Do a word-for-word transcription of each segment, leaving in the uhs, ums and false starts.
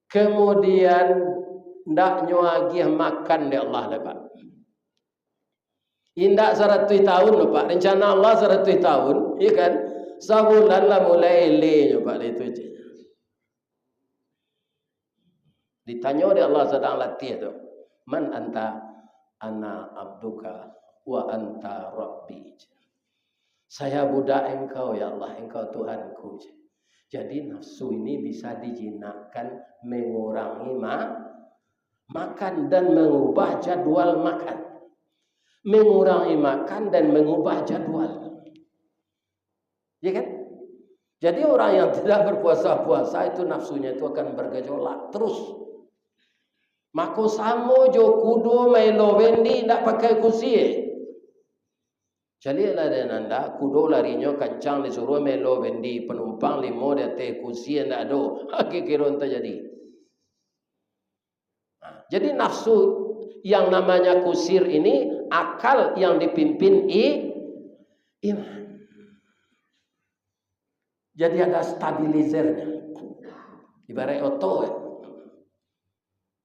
Kemudian, ndak nyo agiah makan dek Allah lai, Pak. Indak saratuih tahun lo, Pak. Rencana Allah saratuih tahun, iyo kan? Sabulan lah mulai elenyo, Pak, dari tu. Ditanyo dek Allah sadang latiah tu, "Man anta?" "Ana abduka wa anta rabbi." "Saya budak Engkau, ya Allah, Engkau Tuhanku." Jadi, nafsu ini bisa dijinakkan, mengurangi ma-, makan dan mengubah jadwal makan. Mengurangi makan dan mengubah jadwal. Ya kan? Jadi, orang yang tidak berpuasa-puasa itu nafsunya itu akan bergejolak terus. Mako, samo jo kudo maelo bendi indak pakai kusie. Caliaklah dek nanda, kudo larinyo kancang disuruah maelo bendi, panumpang limo di ateh kusie indak ado. Kiro-kiro nan tajadi. Nah, jadi nafsu yang namanya kusir ini akal yang dipimpin i-, iman. Jadi ada stabilizernya. Ibarat oto, ya.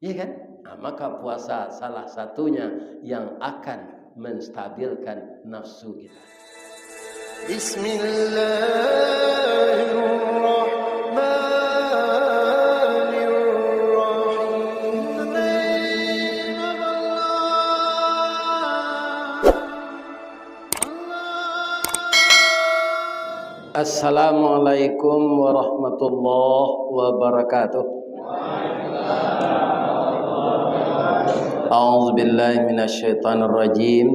Iya kan? Nah, maka puasa salah satunya yang akan menstabilkan nafsu kita. Bismillahirrahmanirrahim. Assalamualaikum warahmatullahi wabarakatuh. A'udzubillahi minasyaitonirrajim.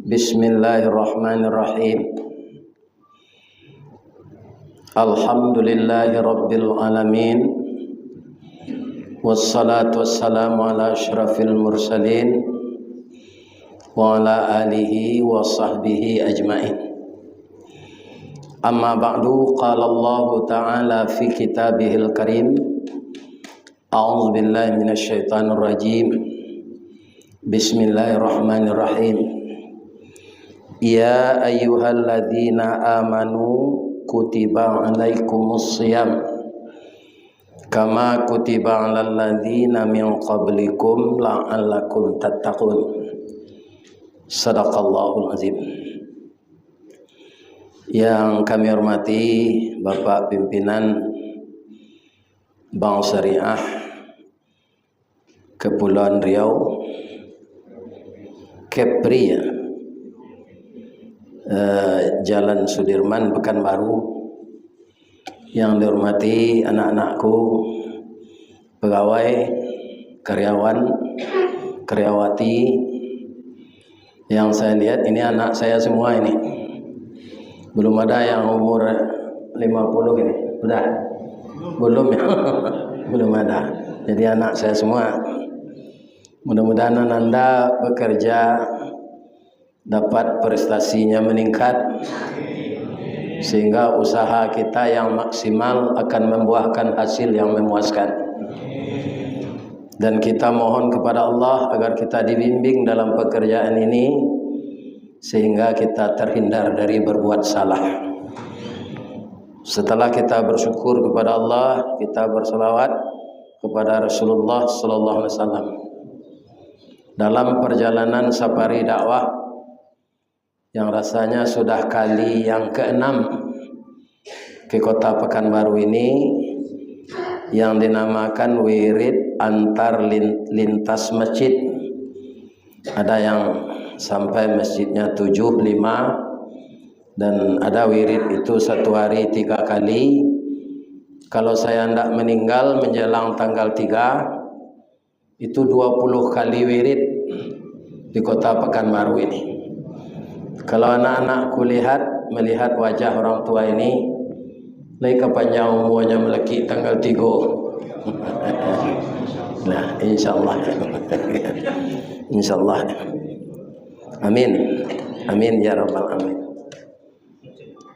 Bismillahirrahmanirrahim. Alhamdulillahi rabbil alamin. Wassalatu wassalamu ala asyrafil mursalin wa ala alihi wa sahbihi ajmain. Amma ba'du, qala Allahu ta'ala fi kitabihil karim, a'udzubillahi minasyaitonirrajim. Bismillahirrahmanirrahim. Ya ayyuhalladzina amanu kutiba alaikumus shiyam kama kutiba alal ladzina min qablikum la'allakum tattaqun. Sadaqallahul azim. Yang kami hormati Bapak Pimpinan Bank Syariah Kepulauan Riau, Kepri, ya. Eh, Jalan Sudirman, Pekanbaru. Yang dihormati anak-anakku, pegawai, karyawan, karyawati, yang saya lihat ini anak saya semua ini. Belum ada yang umur lima puluh ini. Sudah? Belum, ya? Belum ada. Jadi anak saya semua. Mudah-mudahan ananda bekerja dapat prestasinya meningkat, sehingga usaha kita yang maksimal akan membuahkan hasil yang memuaskan. Dan kita mohon kepada Allah agar kita dibimbing dalam pekerjaan ini, sehingga kita terhindar dari berbuat salah. Setelah kita bersyukur kepada Allah, kita berselawat kepada Rasulullah sallallahu alaihi wasallam. Dalam perjalanan safari dakwah, yang rasanya sudah kali yang keenam ke kota Pekanbaru ini, yang dinamakan wirid antar lin-, lintas masjid. Ada yang sampai masjidnya tujuh, lima, dan ada wirid itu satu hari tiga kali. Kalau saya ndak meninggal menjelang tanggal tiga, itu dua puluh kali wirid di kota Pekanbaru ini. Kalau anak-anak kulihat, melihat wajah orang tua ini, lai ka panjang umurnya malakik tanggal tigo. Nah, insyaallah. Insyaallah. Amin. Amin ya rabbal alamin.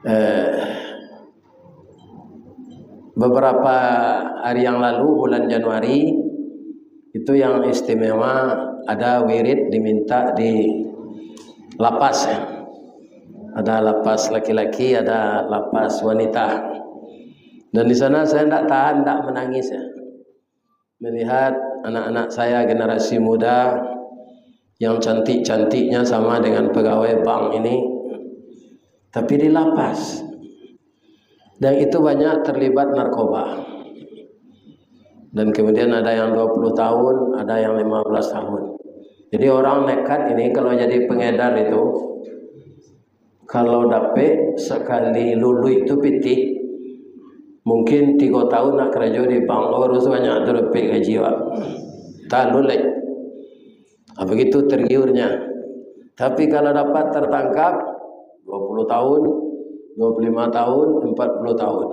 Eh, Beberapa hari yang lalu, bulan Januari, itu yang istimewa, ada wirid diminta di lapas, ya. Ada lapas laki-laki, ada lapas wanita. Dan di sana saya ndak tahan, ndak menangis, ya. Melihat anak-anak saya, generasi muda yang cantik-cantiknya sama dengan pegawai bank ini, tapi di lapas. Dan itu banyak terlibat narkoba. Dan kemudian ada yang dua puluh tahun, ada yang lima belas tahun. Jadi orang nekat ini kalau jadi pengedar itu, kalau dapek sekali luluih tu pitih, mungkin tigo tahun nak karajo di bank, baru sabanyak tu dapek gaji, Pak. Talulek. Ah, begitu tergiurnya. Tapi kalau dapat tertangkap, dua puluh tahun, dua puluh lima tahun, empat puluh tahun.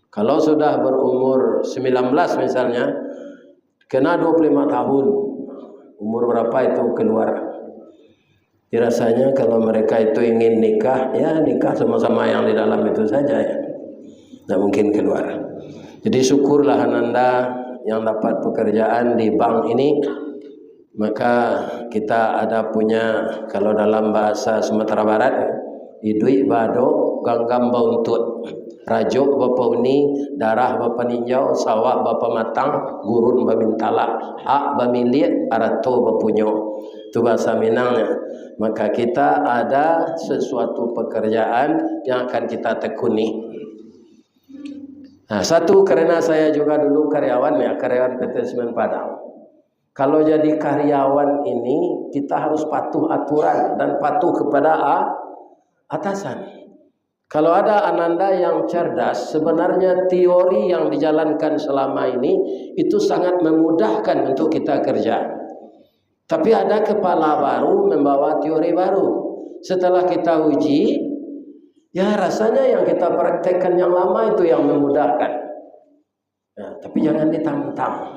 Kalau sudah berumur sembilan belas misalnya, kena dua puluh lima tahun, umur berapa itu keluar. Jadi rasanya kalau mereka itu ingin nikah, ya nikah sama-sama yang di dalam itu saja, ya. Nggak mungkin keluar. Jadi syukurlah ananda yang dapat pekerjaan di bank ini. Maka kita ada punya, kalau dalam bahasa Sumatera Barat, iduik bado, ganggam bauntuak, rajok bapauni, darah bapaninjau, sawah bapamatang, gurun bamintalak, ak bamiliak, arato bapunyo. Tu bahasa Minangnya. Maka kita ada sesuatu pekerjaan yang akan kita tekuni. Nah, satu, karena saya juga dulu karyawan, ya, karyawan P T Semen Padang. Kalau jadi karyawan ini, kita harus patuh aturan dan patuh kepada a-, atasan. Kalau ada ananda yang cerdas, sebenarnya teori yang dijalankan selama ini itu sangat memudahkan untuk kita kerja. Tapi ada kepala baru membawa teori baru. Setelah kita uji, ya rasanya yang kita praktekkan yang lama itu yang memudahkan. Nah, tapi jangan ditantang.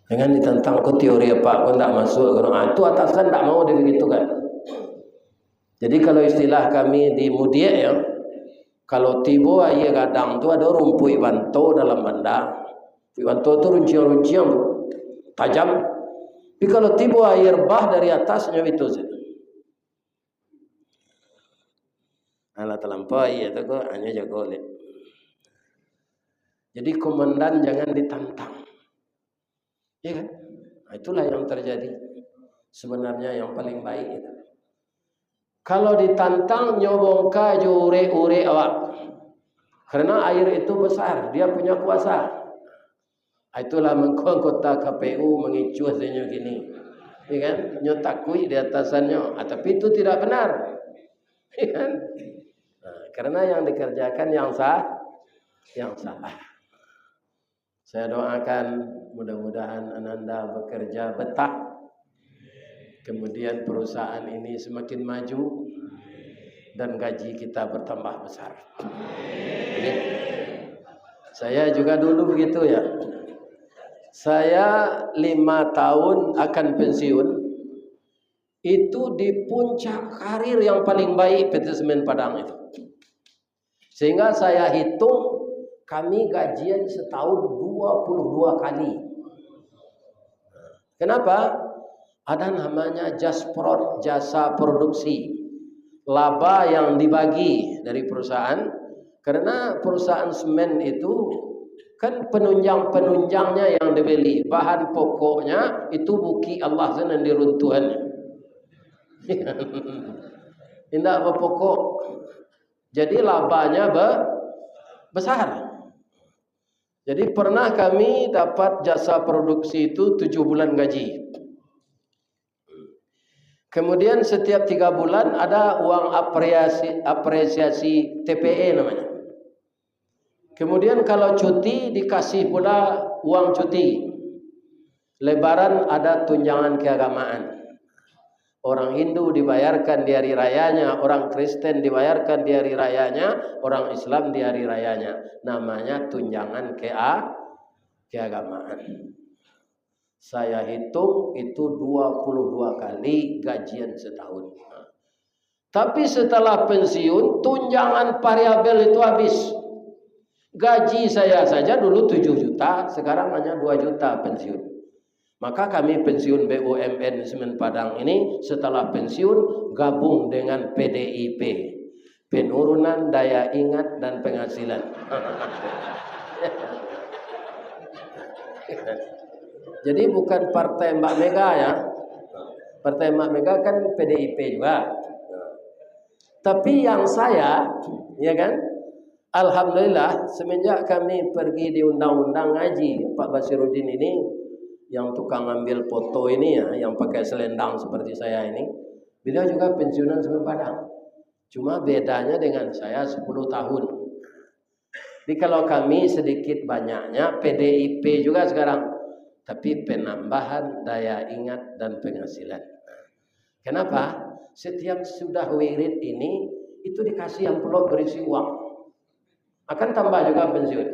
Jangan ditantang, "Ko teori apa, ko ndak masuk, ko." Ah, itu atasan ndak mau dia begitu kan. Jadi kalau istilah kami di Mudiak ya, kalau tibo aia gadang tu ado rumpuik banto dalam banda. Rumpuik banto tu runciang-runciang tu, tajam. Tapi kalau tibo aia bah dari atasnyo itu saja. Alah talampau aia tu ko, hanyo jago lek. Jadi komandan jangan ditantang. Ya kan? Nah, itulah yang terjadi. Sebenarnya yang paling baik itu. Kalau ditantang, nyo bongka jo urek-urek awak. Karena air itu besar, dia punya kuasa. Itulah mangko anggota K P U mangicuah sajo kini. Ya kan? Nyo takuik di atasannyo. Ah, tapi itu tidak benar. Ya kan? Nah, karena yang dikerjakan yang sah, yang salah. Saya doakan mudah-mudahan ananda bekerja betah, kemudian perusahaan ini semakin maju, dan gaji kita bertambah besar. Amin. Saya juga dulu begitu ya. Saya lima tahun akan pensiun, itu di puncak karir yang paling baik P T Semen Padang itu. Sehingga saya hitung, kami gajian setahun dua puluh dua kali. Kenapa? Ada namanya jasprod, jasa produksi. Laba yang dibagi dari perusahaan. Karena perusahaan semen itu kan penunjang-penunjangnya yang dibeli. Bahan pokoknya itu bukik Allah sanan diruntuhan. Indak bapokok. Jadi labanya be-, besar. Jadi pernah kami dapat jasa produksi itu tujuh bulan gaji. Kemudian setiap tiga bulan ada uang apresiasi, apresiasi T P E namanya. Kemudian kalau cuti dikasih pula uang cuti. Lebaran ada tunjangan keagamaan. Orang Hindu dibayarkan di hari rayanya, orang Kristen dibayarkan di hari rayanya, orang Islam di hari rayanya. Namanya tunjangan kea-, keagamaan. Saya hitung itu dua puluh dua kali gajian setahun. Tapi setelah pensiun, tunjangan variabel itu habis. Gaji saya saja dulu tujuh juta, sekarang hanya dua juta pensiun. Maka kami pensiun B U M N Semen Padang ini setelah pensiun gabung dengan P D I P. P Penurunan daya ingat dan penghasilan. Jadi bukan partai Mbak Mega ya. Partai Mbak Mega kan P D I P juga. Tapi yang saya, ya kan, alhamdulillah, semenjak kami pergi diundang-undang ngaji, Pak Basiruddin ini, yang tukang ambil foto ini ya, yang pakai selendang seperti saya ini, beliau juga pensiunan Sungai Padang. Cuma bedanya dengan saya sepuluh tahun. Jadi kalau kami sedikit banyaknya P D I P juga sekarang, tapi penambahan daya ingat dan penghasilan. Kenapa? Setiap sudah wirid ini, itu dikasih amplop berisi uang. Akan tambah juga pensiun.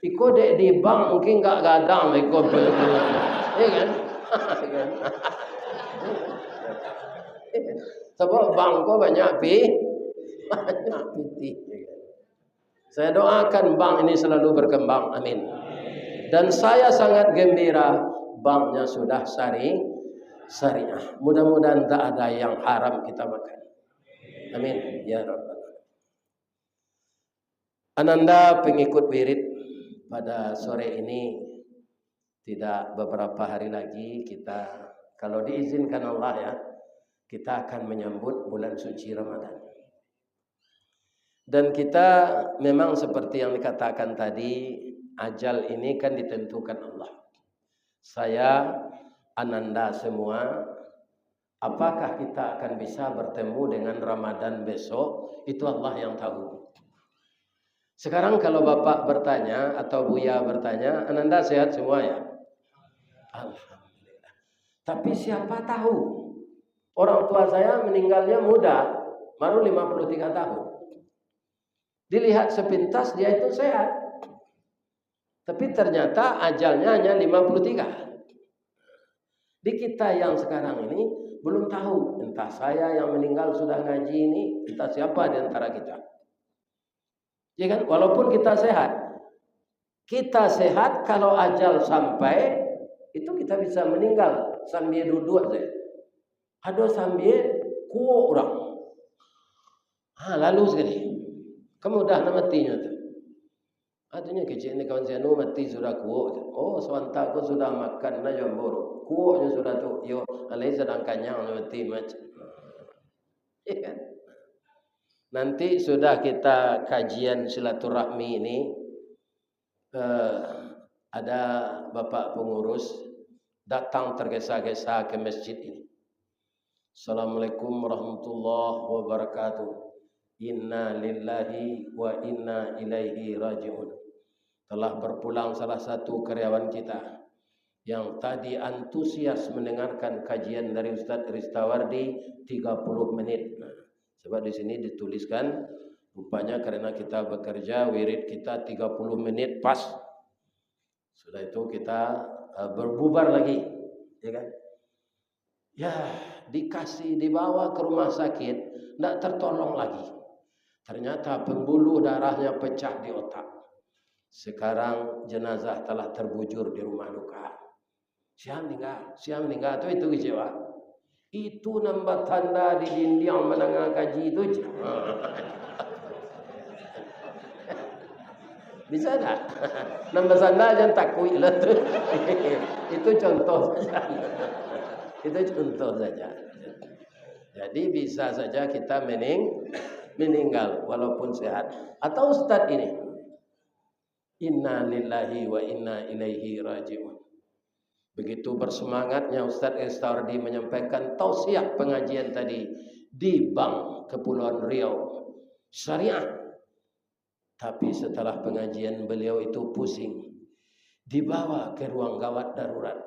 Iko dek di bank mungkin gak gadang iko. Iya kan? Sebab bank ko banyak pi, banyak pitih. Saya doakan bank ini selalu berkembang. Amin. Dan saya sangat gembira banknya sudah syari-, syariah. Mudah-mudahan tak ada yang haram kita makan. Amin. Ya Rabbal Alamin. Ananda pengikut wirid, pada sore ini, tidak beberapa hari lagi kita, kalau diizinkan Allah ya, kita akan menyambut bulan suci Ramadan. Dan kita memang seperti yang dikatakan tadi, ajal ini kan ditentukan Allah. Saya, Ananda semua, apakah kita akan bisa bertemu dengan Ramadan besok? Itu Allah yang tahu. Sekarang kalau Bapak bertanya atau Buya bertanya, Ananda sehat semua ya? Alhamdulillah. Tapi siapa tahu? Orang tua saya meninggalnya muda, baru lima puluh tiga tahun. Dilihat sepintas dia itu sehat. Tapi ternyata ajalnya hanya lima puluh tiga. Di kita yang sekarang ini belum tahu, entah saya yang meninggal sudah ngaji ini, entah siapa di antara kita. Ya kan? Walaupun kita sehat. Kita sehat, kalau ajal sampai, itu kita bisa meninggal sambil duduk saja. Ado sambil kuok urang. Ha, lalu sakali. Kan mudah nak matinyo tu. Artinyo kecek ni kawan si anu mati sudah kuok tu. Oh, sabanta ko sudah makan nah jo ambo tu. Kuoknyo sudah tu. Yo, alai sadang kanyang nyo mati mac. Ya kan? Nanti sudah kita kajian silaturahmi ini, eh, ada bapak pengurus datang tergesa-gesa ke masjid ini. Assalamualaikum warahmatullahi wabarakatuh. Inna lillahi wa inna ilaihi raji'un. Telah berpulang salah satu karyawan kita yang tadi antusias mendengarkan kajian dari Ustaz Ristawardi tiga puluh menit. Nah, sebab di sini dituliskan, rupanya karena kita bekerja, wirid kita tiga puluh menit pas. Sudah itu kita, eh, berbubar lagi, ya kan? Ya, dikasih, dibawa ke rumah sakit, ndak tertolong lagi. Ternyata pembuluh darahnya pecah di otak. Sekarang jenazah telah terbujur di rumah duka. Sia meninggal, sia meninggal tu itu kecewa. Itu nan batanda di dindiang manangah kaji tu. Bisa tak? Nan basanda jan takuik lah tu. Itu contoh saja. Itu contoh saja. Jadi bisa saja kita mening-, meninggal walaupun sehat. Atau ustaz ini, Inna lillahi wa inna ilaihi raji'un. Begitu bersemangatnya Ustaz Ristawardi menyampaikan tausiah pengajian tadi di Bank Kepulauan Riau Syariah. Tapi setelah pengajian beliau itu pusing, dibawa ke ruang gawat darurat,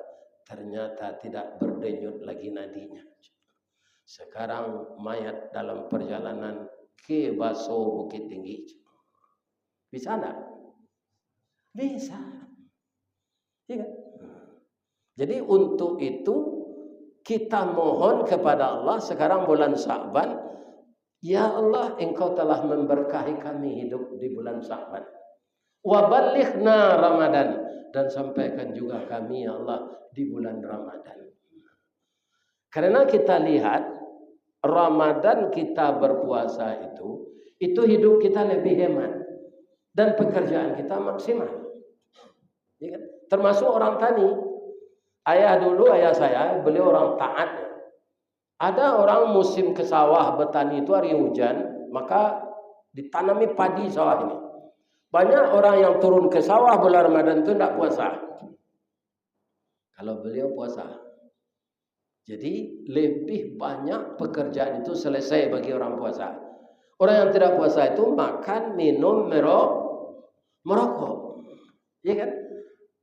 ternyata tidak berdenyut lagi nadinya. Sekarang mayat dalam perjalanan ke Baso Bukittinggi. Bisa ndak? Bisa. Iya kan? Jadi untuk itu kita mohon kepada Allah sekarang bulan Sya'ban, "Ya Allah, Engkau telah memberkahi kami hidup di bulan Sya'ban. Wa ballighna Ramadan, dan sampaikan juga kami, ya Allah, di bulan Ramadan." Karena kita lihat, Ramadan kita berpuasa itu, Itu hidup kita lebih hemat dan pekerjaan kita maksimal. Ya kan? Termasuk orang tani. Ayah dulu, ayah saya, beliau orang taat. Ada orang musim ke sawah bertani itu hari hujan, maka ditanami padi sawah ini. Banyak orang yang turun ke sawah bulan Ramadan itu tidak puasa. Kalau beliau puasa. Jadi, lebih banyak pekerjaan itu selesai bagi orang puasa. Orang yang tidak puasa itu makan, minum, mero-, merokok. Ya kan?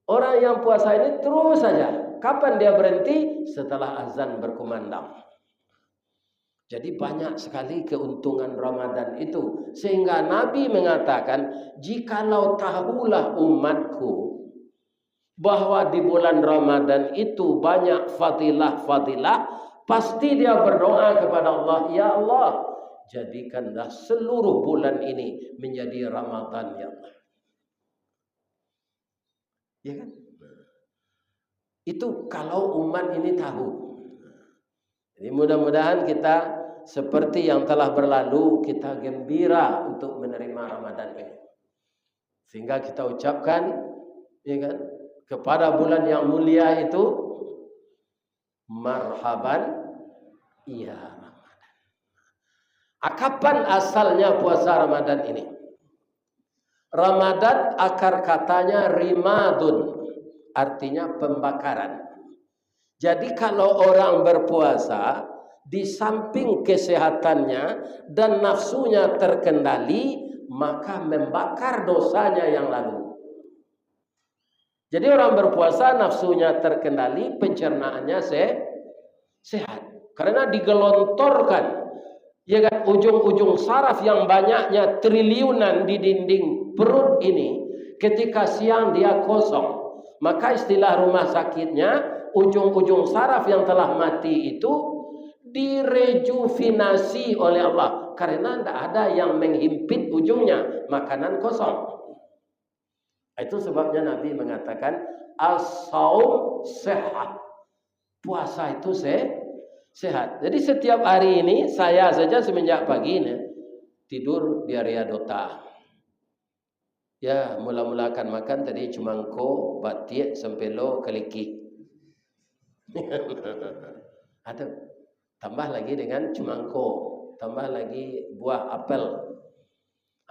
Orang yang puasa ini terus saja. Kapan dia berhenti? Setelah azan berkumandang. Jadi, banyak sekali keuntungan Ramadan itu. Sehingga Nabi mengatakan, "Jikalau tahulah umatku bahwa di bulan Ramadan itu banyak fadilah-fadilah, pasti dia berdoa kepada Allah, 'Ya Allah, jadikanlah seluruh bulan ini menjadi Ramadan, ya Allah.'" Ya kan? Itu kalau umat ini tahu. Jadi, mudah-mudahan kita, seperti yang telah berlalu, kita gembira untuk menerima Ramadan ini. Sehingga kita ucapkan, ya kan, kepada bulan yang mulia itu, "Marhaban, ya Ramadan." Ah, kapan asalnya puasa Ramadan ini? Ramadan akar katanya rimadun, artinya pembakaran. Jadi, kalau orang berpuasa, di samping kesehatannya dan nafsunya terkendali, maka membakar dosanya yang lalu. Jadi, orang berpuasa nafsunya terkendali, pencernaannya se-, sehat. Karena digelontorkan, ya kan, ujung-ujung saraf yang banyaknya triliunan di dinding perut ini, ketika siang dia kosong. Maka istilah rumah sakitnya, ujung-ujung saraf yang telah mati itu direjuvinasi oleh Allah. Karena ndak ada yang menghimpit ujungnya, makanan kosong. Itu sebabnya Nabi mengatakan, "As-saum sehat." Puasa itu se-, sehat. Jadi, setiap hari ini, saya saja semenjak pagi ni, tidur di area Dota. Ya, mula-mula akan makan tadi cumangko, batiak, sampelo, kaliki. Atau tambah lagi dengan cumangko, tambah lagi buah apel.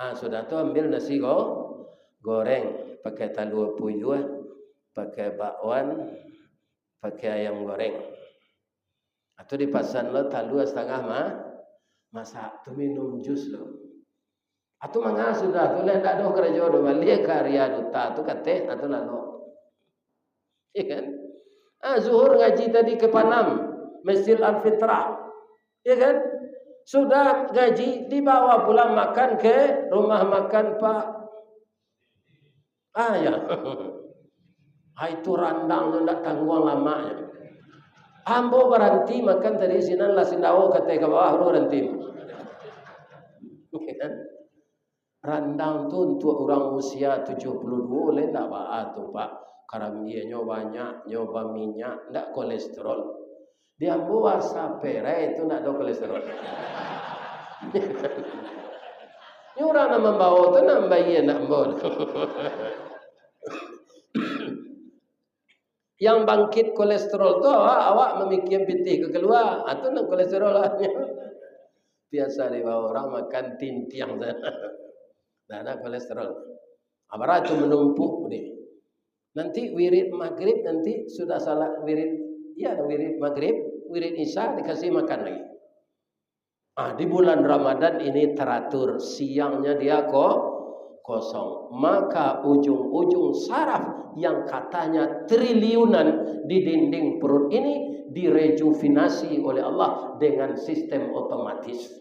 Ah, sudah tu ambil nasi go-, goreng, pakai talua puyuah, pakai bakwan, pakai ayam goreng. Atau dipasan lo talua satangah ma-, masak, tu minum jus lo. Atau manga sudah tu, lah ndak ado karajo doh, baliak ka area Dota tu, kateh, atau lalok. Ya kan? Ah, zuhur ngaji tadi ke Panam, Masjid Al-Fitrah. Ya kan? Sudah ngaji, dibawa pulang makan ke rumah makan Pak. Ah, ya. Ah, itu randang tu ndak tangguang lamaknyo. Ambo baranti makan tadi sinan lah sindawok kateh ka bawah tu baranti. Ya kan? Randang tu untuak urang usia tujuah puluah duo lai ndak baa tu, Pak. Karambianyo banyak, nyo baminyak, ndak kolesterol. Di ambo asa perai tu ndak ado kolesterol. Nyo urang nan mambawo tu nan bayia ndak ambo tu. Yang bangkit kolesterol tu awak, awak mamikia pitih ka kalua. Ah, tu nan kolesterol lah. Biasa dibawo urang makan tintiang tu. Ndak ado kolesterol. Abarah tu manumpuk ni. Nanti wirid magrib, nanti sudah salat wirid, ya, wirid magrib, wirid isya dikasih makan lagi. Ah, di bulan Ramadan ini teratur, siangnya dia ko-, kosong. Maka ujung-ujung saraf yang katanya triliunan di dinding perut ini direjuvinasi oleh Allah dengan sistem otomatis.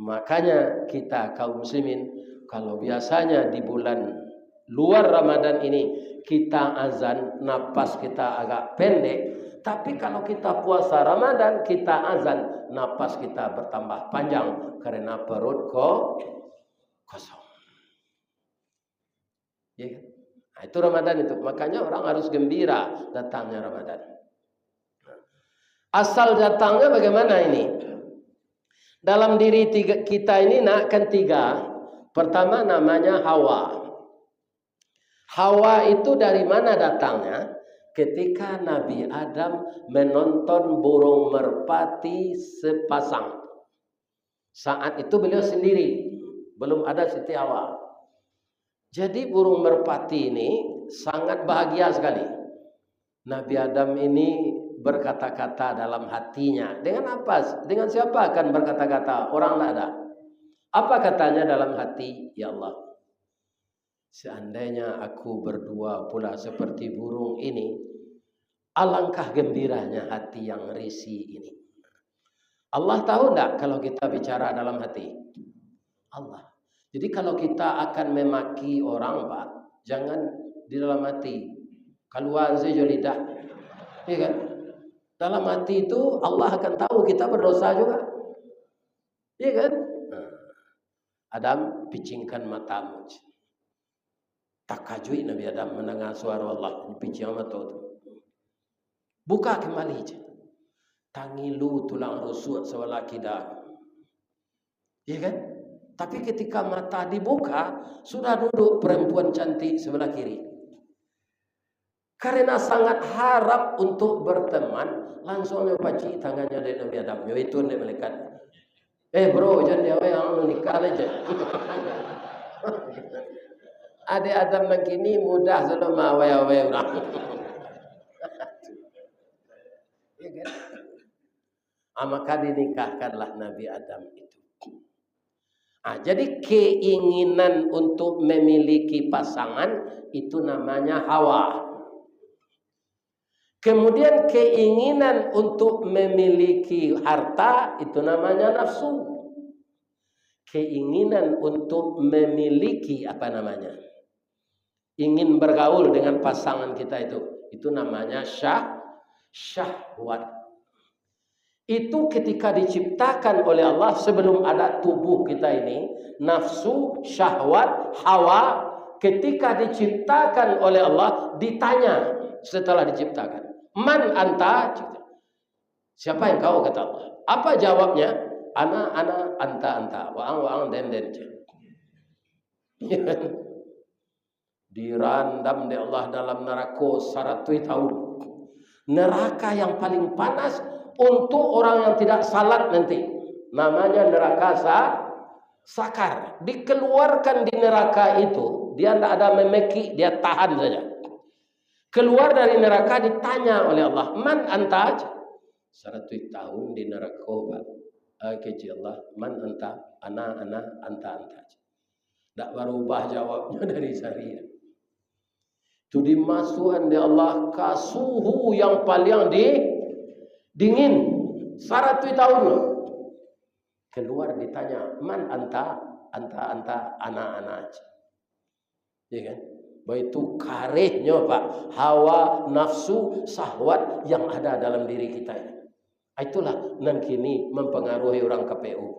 Makanya kita kaum muslimin, kalau biasanya di bulan luar Ramadan ini kita azan, napas kita agak pendek, tapi kalau kita puasa Ramadan, kita azan, napas kita bertambah panjang karena perut ko-, kosong. Ya kan? Nah, itu Ramadan itu. Makanya orang harus gembira datangnya Ramadan. Asal datangnya bagaimana ini? Dalam diri tiga, kita ini nak kan tiga. Pertama namanya Hawa. Hawa itu dari mana datangnya? Ketika Nabi Adam menonton burung merpati sepasang. Saat itu beliau sendiri, belum ada Siti Hawa. Jadi burung merpati ini sangat bahagia sekali. Nabi Adam ini berkata-kata dalam hatinya. Dengan apa? Dengan siapa akan berkata-kata? Orang tak ada. Apa katanya dalam hati? Ya Allah, seandainya aku berdua pula seperti burung ini, alangkah gembiranya hati yang risih ini. Allah tahu ndak kalau kita bicara dalam hati? Allah. Jadi kalau kita akan memaki orang, Pak, jangan di dalam hati. Kaluar saja lidah. Iya kan? Dalam hati itu Allah akan tahu kita berdosa juga. Iya kan? Nah, Adam, picingkan matamu. Takajuik Nabi Adam mandanga suaro Allah, dipiciang mato tu. Buka kembali je. Tangilu tulang rusuk sabalah kida. Ya kan? Tapi ketika mata dibuka, sudah duduk perempuan cantik sebelah kiri. Karena sangat harap untuk berteman, langsung nyo pacik tangannya dari Nabi Adam. Nyo itu dari malaikat. Eh bro, jangan diawai, ang nikah aja. Adik Adam nan kini mudah sudah maawai-awai urang. Ya kan? Ah, maka dinikahkanlah Nabi Adam itu. Ah, jadi keinginan untuk memiliki pasangan itu namanya hawa. Kemudian keinginan untuk memiliki harta itu namanya nafsu. Keinginan untuk memiliki apa namanya? Ingin bergaul dengan pasangan kita itu, itu namanya syah-, syahwat. Itu ketika diciptakan oleh Allah, sebelum ada tubuh kita ini, nafsu, syahwat, hawa, ketika diciptakan oleh Allah, ditanya setelah diciptakan, "Man anta?" Siapa engkau, kata Allah. Apa jawabnya? "Ana, ana, anta, anta. Waang, waang, den, den." Dirandam dek Allah dalam narako saratuih tahun. Neraka yang paling panas untuk orang yang tidak salat nanti. Namanya neraka sa-, sakar. Dikeluarkan di neraka itu, dia ndak ada memekik, dia tahan saja. Keluar dari neraka ditanya oleh Allah, "Man anta?" Saratuih tahun di narako, Pak. Ah, kecil Allah, "Man anta?" "Ana, ana, anta, anta." Ndak barubah jawabnyo dari sari. Tu dimasuakan dek Allah ka suhu yang paliang di, dingin. Saratuih tahun. Keluar ditanya, "Man anta?" "Anta, anta, ana, ana." Ya kan? Baitu karehnyo, Pak, hawa nafsu, syahwat yang ada dalam diri kita ini. Itulah nan kini mempengaruhi orang K P U.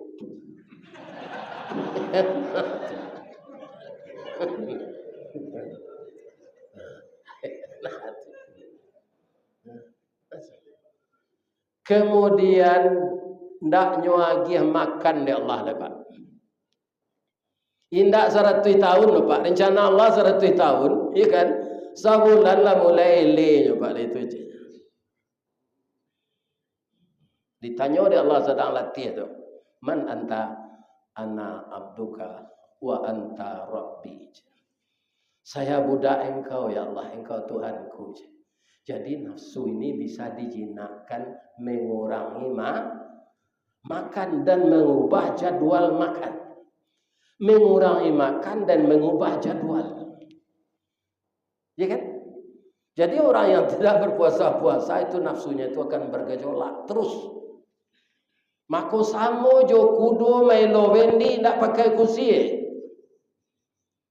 Kemudian, ndak nyo agiah makan dek Allah lai, Pak. Indak saratuih tahun, Pak. Rencana Allah saratuih tahun, iya kan? Sabulan lah mulai elenyo, Pak, itu je. Ditanyo dek Allah sadang latih tu, "Man anta?" "Ana abduka wa anta rabbi." "Saya budak Engkau, ya Allah, Engkau Tuhanku." Jadi, nafsu ini bisa dijinakkan, mengurangi ma-, makan dan mengubah jadwal makan. Mengurangi makan dan mengubah jadwal. Ya kan? Jadi, orang yang tidak berpuasa-puasa itu nafsunya itu akan bergejolak terus. Mako, samo jo kudo maelo bendi, ndak pakai kusie.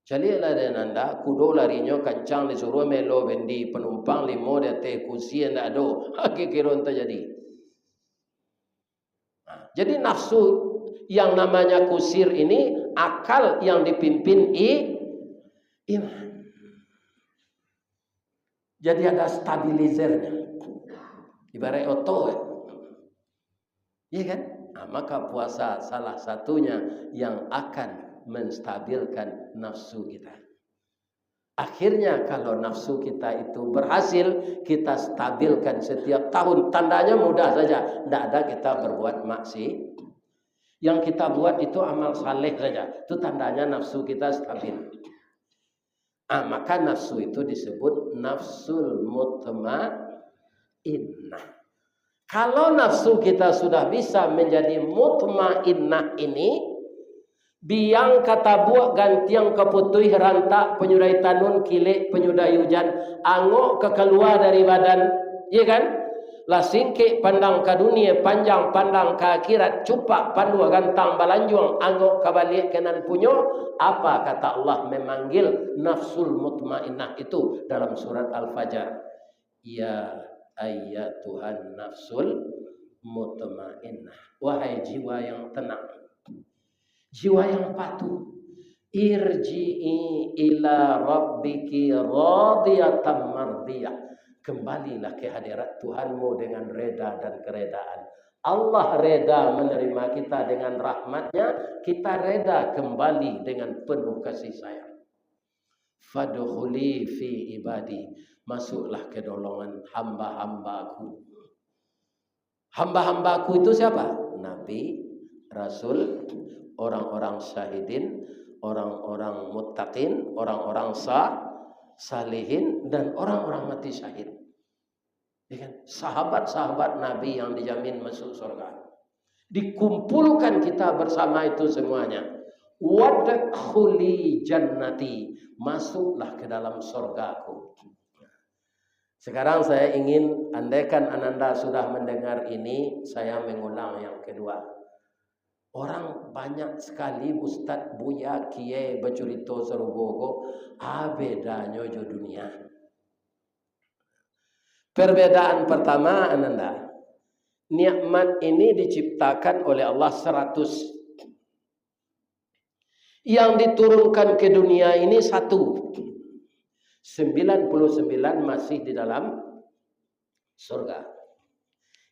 Caliaklah, den, anda, kudo larinyo kancang, disuruah maelo bendi, panumpang limo di ateh kusie ndak ado. Kiro-kiro ntak jadi. Nah, jadi nafsu yang namanya kusir ini, akal yang dipimpin i-, iman. Jadi ada stabilizernya. Ibarat oto, kan? Iya kan? Maka puasa salah satunya yang akan menstabilkan nafsu kita. Akhirnya, kalau nafsu kita itu berhasil kita stabilkan setiap tahun, tandanya mudah saja, ndak ada kita berbuat maksi-, yang kita buat itu amal saleh saja, itu tandanya nafsu kita stabil. Ah, maka nafsu itu disebut nafsul mutmainnah. Kalau nafsu kita sudah bisa menjadi mutmainnah ini, biang ka tabuak, gantiang ka putuih, rantak panyudah tanun, kilek panyudah ujan, angok ka kalua dari badan, iya kan? Lah singkek pandang ka dunia, panjang pandang ka akhirat, cupak panduah gantang balanjuang, angok ka baliak ka nan punyo, apa kata Allah memanggil nafsul mutmainnah itu dalam surat Al-Fajr? "Ya ayyatuhan nafsul mutmainnah." Wahai jiwa yang tenang, jiwa yang patuh, "Irji'i ila rabbiki radiyatan mardiyah." Kembalilah ke hadirat Tuhanmu dengan reda dan keredaan. Allah reda menerima kita dengan rahmatnya, kita reda kembali dengan penuh kasih sayang. "Fadkhuli fi ibadi." Masuklah ke golongan hamba-hambaku. Hamba-hambaku itu siapa? Nabi, rasul, orang-orang syahidin, orang-orang muttaqin, orang-orang sa-, salihin, dan orang-orang mati syahid. Ya kan? Sahabat-sahabat Nabi yang dijamin masuk surga. Dikumpulkan kita bersama itu semuanya. "Wadkhuli jannati." Masuklah ke dalam surgaku. Sekarang saya ingin, andaikan Ananda sudah mendengar ini, saya mengulang yang kedua. Orang banyak sekali ustaz, buya, kiai bacurito sarugo ko, ah, bedanyo jo dunia. Perbedaan pertama, Ananda, nikmat ini diciptakan oleh Allah seratus. Yang diturunkan ke dunia ini satu. Sembilan puluh sembilan masih di dalam surga.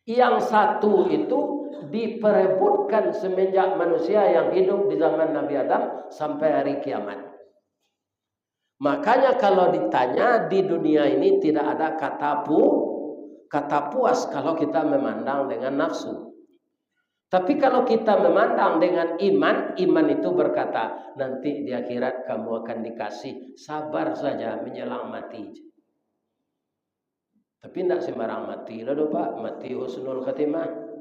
Yang satu itu diperebutkan semenjak manusia yang hidup di zaman Nabi Adam sampai hari kiamat. Makanya, kalau ditanya, di dunia ini tidak ada kata pu-, kata puas kalau kita memandang dengan nafsu. Tapi kalau kita memandang dengan iman, iman itu berkata, "Nanti di akhirat kamu akan dikasih, sabar saja menjelang mati." Tapi ndak sembarang mati lah doh, Pak. Mati husnul khatimah.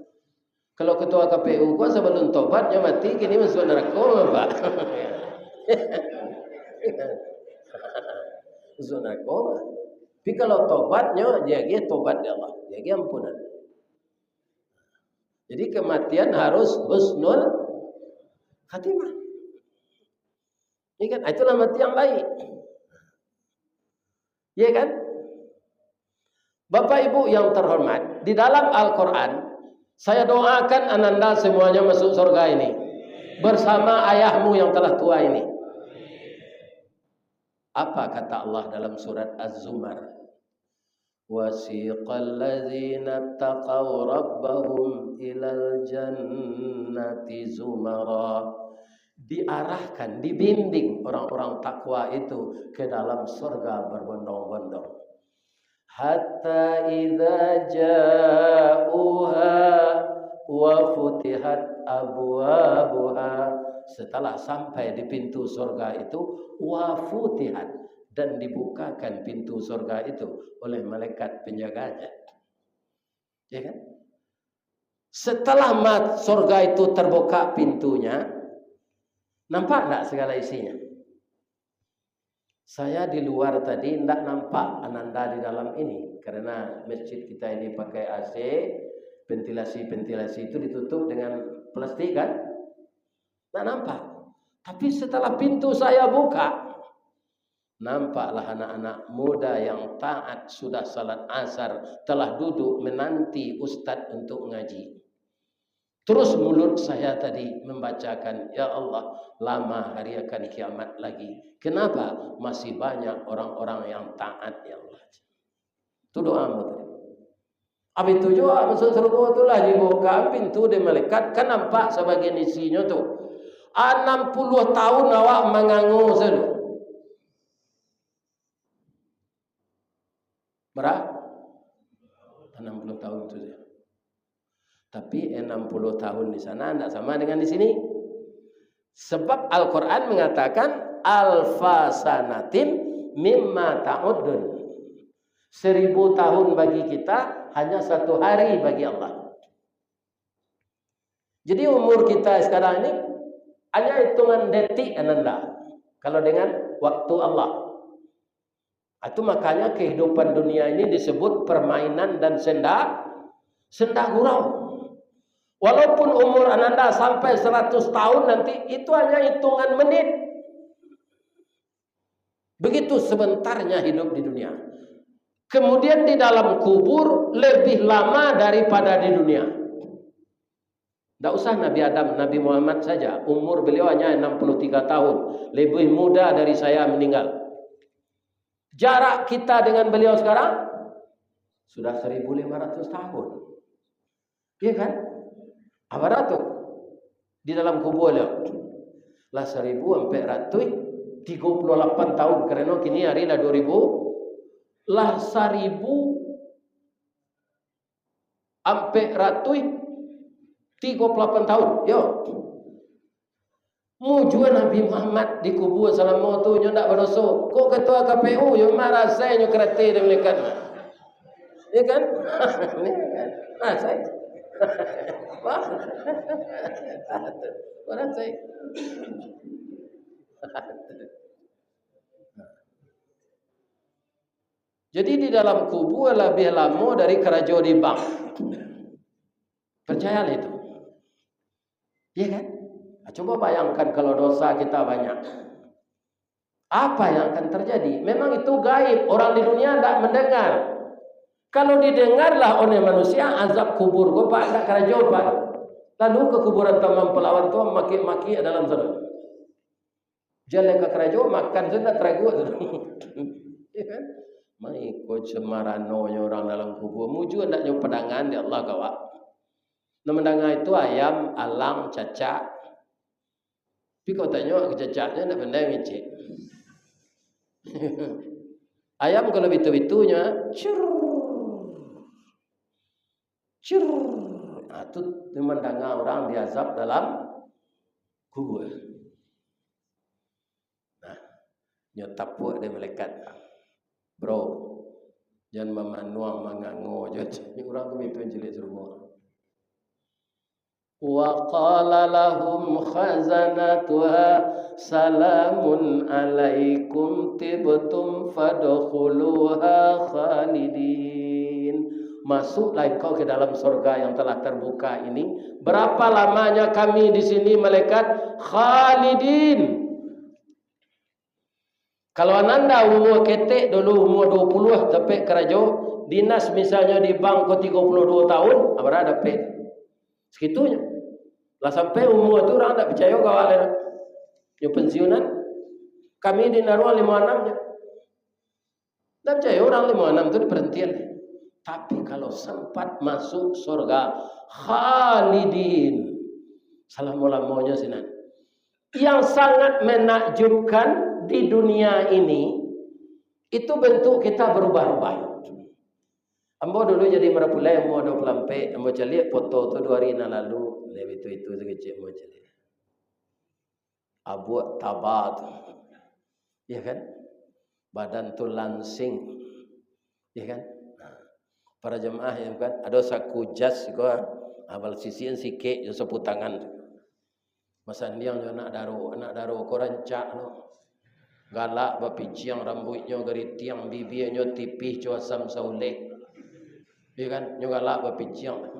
Kalau ketua K P U ko sabalun tobatnyo mati, kini masuak narako, Pak. Masuak narako. Tapi kalau tobatnyo, diagiah tobat dek Allah, diagiah ampunan. Jadi, kematian harus husnul khatimah. Ini kan, itulah mati yang baik. Iya kan? Bapak Ibu yang terhormat, di dalam Al-Quran, saya doakan Ananda semuanya masuk surga ini, bersama ayahmu yang telah tua ini. Apa kata Allah dalam surat Az-Zumar? "Wasiqal ladzina taqaw rabbahum ilal jannati zumara." Diarahkan, dibimbing orang-orang takwa itu ke dalam surga berbondong-bondong. "Hatta idza ja'uha wa futihat abwabuha." Setelah sampai di pintu surga itu, wa futihat, dan dibukakan pintu surga itu oleh malaikat penjaganya. Ya kan? Setelah ma-, surga itu terbuka pintunya, nampak ndak segala isinya? Saya di luar tadi ndak nampak Ananda di dalam ini, karena masjid kita ini pakai A C, ventilasi-ventilasi itu ditutup dengan plastik kan? Ndak nampak. Tapi setelah pintu saya buka, nampaklah anak-anak muda yang taat, sudah salat asar, telah duduk menanti ustadz untuk ngaji. Terus mulut saya tadi membacakan, "Ya Allah, lama hari akan kiamat lagi. Kenapa masih banyak orang-orang yang taat, ya Allah?" Itu doamu tadi. Abih tu juo masuak sarugo tu lah dibuka pintu dek malaikat, kan nampak sabagian isinyo tu. Anam puluah tahun awak mangango sajo. Bara? Anam puluah tahun tu sajo. Tapi anam puluah tahun di sana ndak sama dengan di sini. Sebab Al-Quran mengatakan, "Alfa sanatin mimma ta'uddun." Seribu tahun bagi kita hanya satu hari bagi Allah. Jadi umur kita sekarang ini hanya hitungan detik, ananda, kalau dengan waktu Allah. Itu makanya kehidupan dunia ini disebut permainan dan senda, senda gurau. Walaupun umur ananda sampai seratus tahun nanti, itu hanya hitungan menit. Begitu sebentarnya hidup di dunia. Kemudian di dalam kubur lebih lama daripada di dunia. Ndak usah Nabi Adam, Nabi Muhammad saja, umur beliau hanya enam puluh tiga tahun, lebih muda dari saya meninggal. Jarak kita dengan beliau sekarang sudah seribu lima ratus tahun. Iya kan? Apo tu? Di dalam kubur beliau. Lah seribu ampek ratuih tigo puluah lapan tahun, karano kini hari lah dua ribu. Lah seribu ampek ratuih tigo puluah lapan tahun. Yo. Mujua Nabi Muhammad dikubua salamo tu, nyo ndak badoso. Kok ketua K P U, yo marasai nyo karate dek malaikat. Iya kan? Marasai. Wah. Marasai. Jadi di dalam kubua labiah lamo dari karajo di bank. Percayalah itu. Iya kan? Nah, coba bayangkan kalau dosa kita banyak. Apa yang akan terjadi? Memang itu gaib, orang di dunia ndak mendengar. Kalau didengarlah oleh manusia, azab kubur ko, Pak, ndak karajo, Pak. Lalu ke kuburan Taman Palawan tu, maki-maki dalam sana. Jan lai ka karajo, makan sudah taraguak tu. Ya kan? Maiko cemaranonyo urang dalam kubua, mujua ndak nyo padangan dek Allah ka awak. Nan mandanga itu ayam, alang, cacak. Tapi kok tanyo ka cacaknyo, ndak pandai mangecek. Ayam kalau bitu-bitunyo, cur. Cur. Ah, tu, tu mandanga urang diazab dalam kubua. Nah, nyo tapuak dek malaikat. Bro, jan mamanuang mangango jo, urang tu mimpin caliak sarugo. Wa qala lahum khazanatuha salamun alaikum tibtum fadkhuluha khalidin. Masuklah engkau ke dalam surga yang telah terbuka ini. Berapa lamanya kami di sini, malaikat? Khalidin. Kalau ananda umua ketek dulu, umua dua puluah dapek karajo, dinas misalnyo di bank ko tigo puluah duo tahun, ah, bara dapek? Sakitunyo. Lah sampai umua tu urang ndak picayo ka awak lai. Nyo pensiunan. Kami di Naruang limo anam nyo. Ndak picayo urang limo anam tu diparantian. Tapi kalau sempat masuk surga, khalidin. Salamo-lamonyo sinan. Yang sangat menakjubkan di dunia ini, itu bentuk kita berubah-ubah. Ambo dulu jadi marapulai umua dua puluah ampek, ambo caliak foto tu dua hari nan lalu, ndak itu-itu tu kecek ambo caliak. Abuak taba tu. Ya kan? Badan tu langsing. Ya kan? Nah, para jemaah, ya kan? Ado saku jas ko, abal sisian sikek jo sapu tangan tu. Basandiang jo anak daro, anak daro ko rancak tu. Galak bapiciang, rambuiknyo garitiang, bibianyo tipih co asam sauleh. Iyo kan? Nyo galak bapiciang.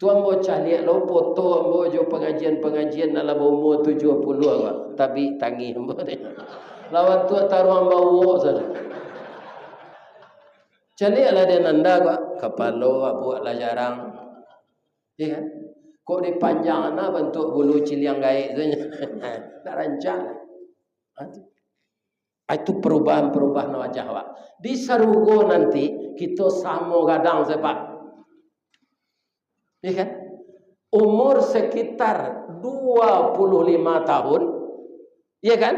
Tu ambo caliak lo foto ambo jo pangajian-pangajian nan lah baumua tujuah puluah ko. Tabik tangih ambo tu. Lawan tu taruang bawok sajo. Caliaklah di ananda ko, kapalo abuak lah jarang. Iya kan? Kok dipanjang na bantuak bulu ciliang gaek tu nyo. Ndak rancak. Ha, tu. Ah, itu perubahan-perubahan wajah awak. Di sarugo nanti, kito samo gadang se, Pak. Ya kan? Umur sekitar dua puluh lima tahun, ya kan?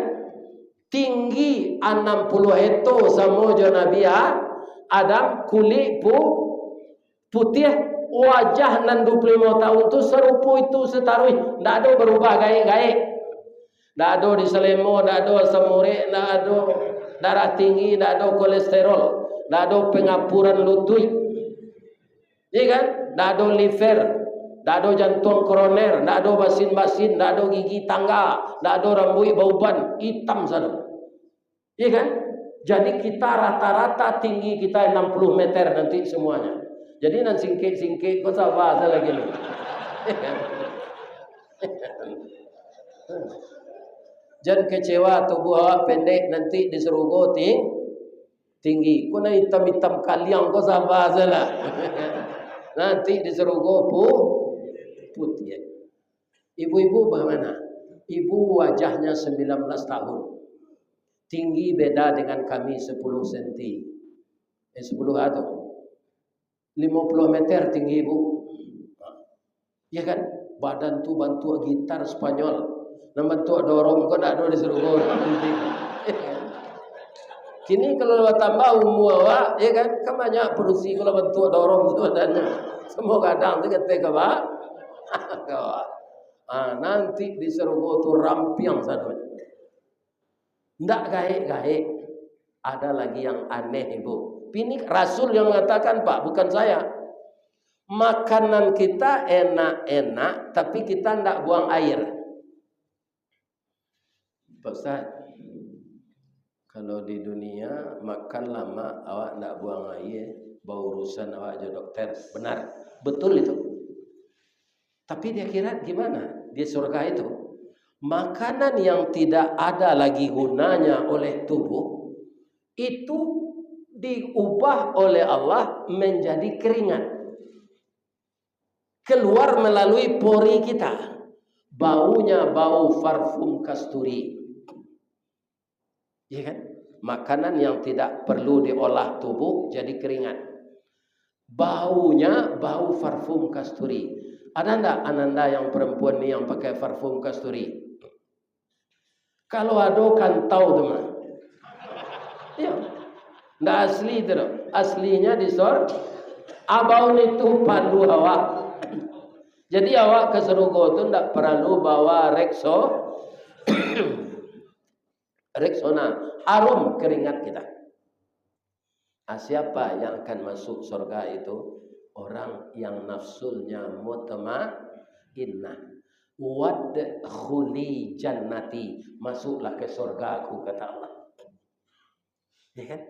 Tinggi anam puluh heto samo jo Nabi A-, Adam, kulik pu-, putiah, wajah nan dua puluh lima tahun tu sarupo itu sataruih, ndak ado barubah gaek-gaek. Ndak ado diselemo, ndak ado asam urat, ndak ado darah tinggi, ndak ado kolesterol, ndak ado pengapuran lutuik. Iya kan? Ndak ado liver, ndak ado jantuang koroner, ndak ado basin-basin, ndak ado gigi tangga, ndak ado rambuik bauban, itam sado. Iya kan? Jadi kita rata-rata tinggi kita enam puluh meter nanti semuanya. Jadi nan singkek-singkek ko saba sajo lai lu. Iya kan? Jan kecewa tubuh awak pendek nanti di sarugo ting-, tinggi. Ko nan itam-itam kaliang ko saba sajo lah. Nanti di sarugo pu-, putiah. Ibu-ibu bagaimana? Ibu wajahnya sembilan belas tahun. Tinggi beda dengan kami sepuluh senti. Eh, sepuluh atau lima puluh meter tinggi, Bu. Ya kan? Badan tu bantuak gitar Spanyol. Nan bantuak dorom ko ndak ado di sarugo. Kini kalau batambah umur awak, ya kan? Kan banyak padusi kalau bantuak dorom tu badannyo. Samo gadang tu kato ka ba-, ka ba-, ah, nanti di sarugo tu rampiang sadonyo. Ndak gaek-gaek. Ada lagi yang aneh, Ibu. Ini Rasul yang mengatakan, Pak, bukan saya. Makanan kita enak-enak, tapi kita ndak buang air. Pak Ustaz, kalau di dunia makan lamak, awak ndak buang air, baurusan awak jo dokter. Benar. Betul itu. Tapi di akhirat gimana? Di surga itu, makanan yang tidak ada lagi gunanya oleh tubuh, itu diubah oleh Allah menjadi keringat. Keluar melalui pori kita. Baunya bau parfum kasturi. Iya kan? Makanan yang tidak perlu diolah tubuh jadi keringat. Baunya bau parfum kasturi. Ada ndak ananda yang perempuan ni yang pakai parfum kasturi? Kalau ado, kantau tu mah. Iya. Ndak asli tu doh. Aslinya di sor-, abaun itu panduah awak. Jadi awak ka sarugo tu ndak paralu bawa Rexo-, Rexona, harum keringat kita. Ah, siapa yang akan masuk surga itu? Orang yang nafsunya mutmainnah. "Wadkhuli jannati, masuklah ke surgaku," kata Allah. Ya kan?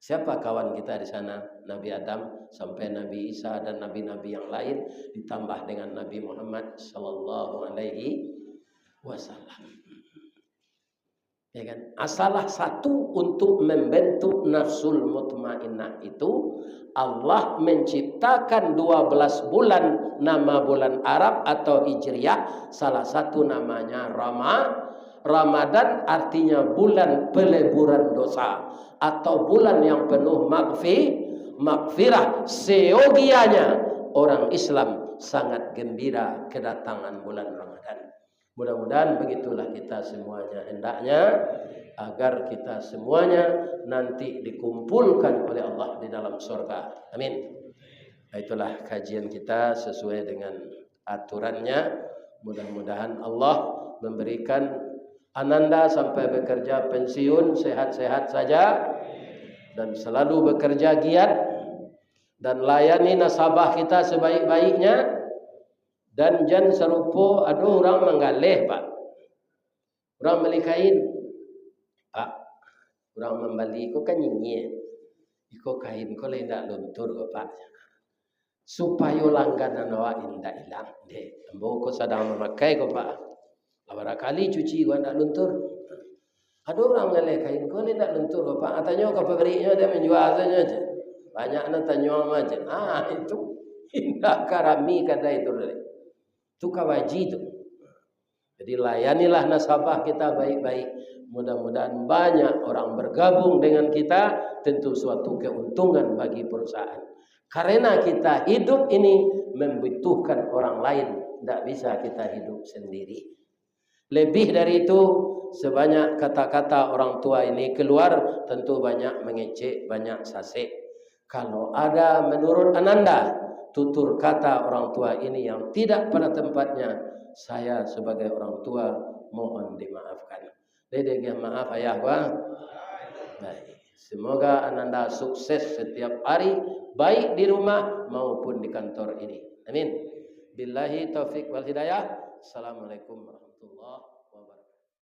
Siapa kawan kita di sana? Nabi Adam sampai Nabi Isa dan nabi-nabi yang lain, ditambah dengan Nabi Muhammad sallallahu alaihi wasallam. Ya kan? Ah, salah satu untuk membentuk nafsul mutmainnah itu, Allah menciptakan dua belas bulan, nama bulan Arab atau Hijriah, salah satu namanya Rama-, Ramadan, artinya bulan peleburan dosa atau bulan yang penuh magfi-, magfirah. Seyogianya orang Islam sangat gembira kedatangan bulan Ramadan. Mudah-mudahan begitulah kita semuanya hendaknya, agar kita semuanya nanti dikumpulkan oleh Allah di dalam surga. Amin. Itulah kajian kita sesuai dengan aturannya. Mudah-mudahan Allah memberikan Ananda sampai bekerja pensiun sehat-sehat saja dan selalu bekerja giat dan layani nasabah kita sebaik-baiknya. Dan jan sarupo ado urang manggaleh, Pak. Urang bali kain. "Pak, urang mambali ko kan nyinyia. Iko kain ko lah indak luntur ko, Pak. Supayo langganan awak indak ilang, dek. Ambo ko sadang mamakai ko, Pak. Lah bara kali cuci ko indak luntur." Ado urang manggaleh kain ko lah indak luntur ko, Pak. Ah, tanyo ka pabriknyo, dek, manjua sajo, cek. Banyak nan tanyo mah, cek. Ah, itu indak ka rami kadai tu, dek. Tu ka baji tu. Jadi, layanilah nasabah kita baik-baik. Mudah-mudahan banyak orang bergabung dengan kita, tentu suatu keuntungan bagi perusahaan. Karena kita hidup ini membutuhkan orang lain, tidak bisa kita hidup sendiri. Lebih dari itu, sebanyak kata-kata orang tua ini keluar, tentu banyak mengecek, banyak sasek. Kalau ada menurut Ananda, tutur kata orang tua ini yang tidak pada tempatnya, saya sebagai orang tua mohon dimaafkan. Dede agiah maaf, ayah, wah. Baik. Semoga Ananda sukses setiap hari, baik di rumah maupun di kantor ini. Amin. Billahi taufik wal hidayah. Assalamualaikum warahmatullahi